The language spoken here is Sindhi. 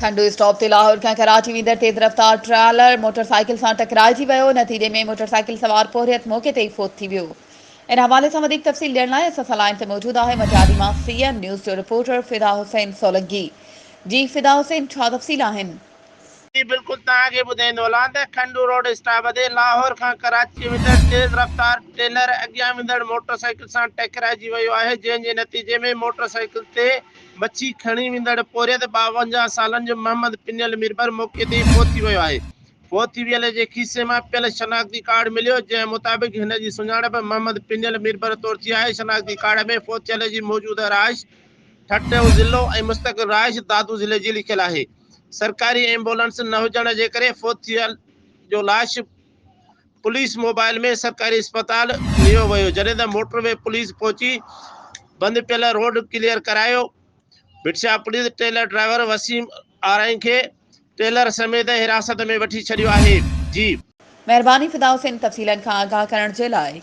کنڊو اسٽاپ تي لاهور کان ڪراچي ويندڙ تيز رفتار ٽرالر موٽرسائيڪل سان ٽڪرائجي ويو، نتيجي ۾ موٽرسائيڪل سوار پورهيت موقعي تي ئي فوت ٿي ويو. ان حوالي سان وڌيڪ تفصيل ڏيڻ لاء اسان سان لائين تي موجود آهي مٽياري مان سي اين نيوز جو رپورٽر فدا حسين سولنگي. جي فدا حسين ڇا تفصيل آهن؟ جي بلڪل توهان کي ٻڌائيندو هلان ته کنڊو روڊ اسٽاپ تي لاهور کان ڪراچي ويندڙ تيز رفتار ٽريلر اڳيان ويندڙ موٽر سائيڪل سان ٽڪرائجي ويو آهي جنهن جي نتيجي ۾ موٽر سائيڪل تي مڇي کڻي ويندڙ پورهيت 52 سالن جو محمد پنيل ميربر موقعي تي ئي فوت ٿي ويو آهي. فوت ٿي ويل جي کيسي مان پيل شناختي ڪارڊ مليو، جنهن مطابق هن جي سڃاڻپ محمد پنيل ميربر طور ٿي آهي. شناختي ڪارڊ ۾ فوت ٿيل جي موجوده رهائش ٺٽو ضلعو ۽ مستقل رهائش دادو ضلعي جي لکيل آهي. سرڪاري ايمبولنس نه هجڻ جي ڪري فوت ٿيل جو لاش پوليس موبائل ۾ سرڪاري اسپتال نيو ويو جڏهن ته موٽر وي پوليس پهچي بند پيل روڊ ڪليئر ڪرايو Bhit Shah police trailer driver Waseem Arain کي ٽريلر سميت حراست ۾ وٺي ڇڏيو آهي جي. مهرباني فدا حسين تفصيلن کان آگاهه ڪرڻ جي لاء.